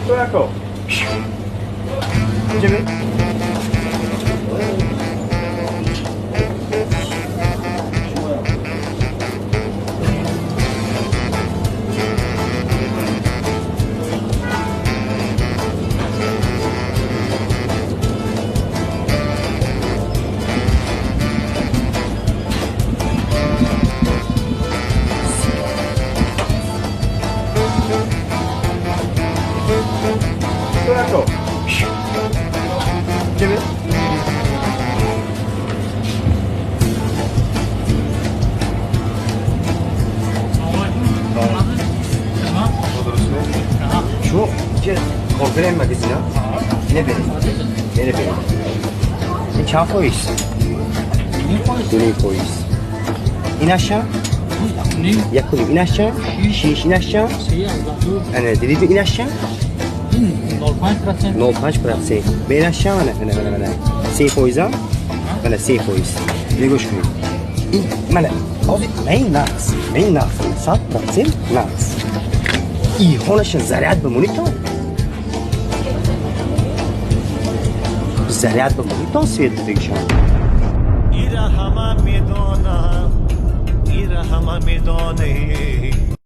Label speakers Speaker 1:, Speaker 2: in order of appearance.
Speaker 1: Echo. Jimmy. Echo. Jimmy.
Speaker 2: Шумо коргари магазина? Не беред, не беред. Ин чанд фоиз? 2.5 фоиз. Инаша 1.5, инаш чанд? 6. Инаш чанд? Ана, дидиду, инаш чанд? 0,5%. Ба инаш чанд? Мана, мана, мана, мана, 3 фоиза. Мана, 3 фоиз. Гӯш кунед, ин мана ҳозир ман нақс, ман нақс, 100% нақс. Иҳонаша заряд бимонед, то заряд бимонед, то свет дидагишон.
Speaker 3: Ира ҳама медонам, ира ҳама медонем.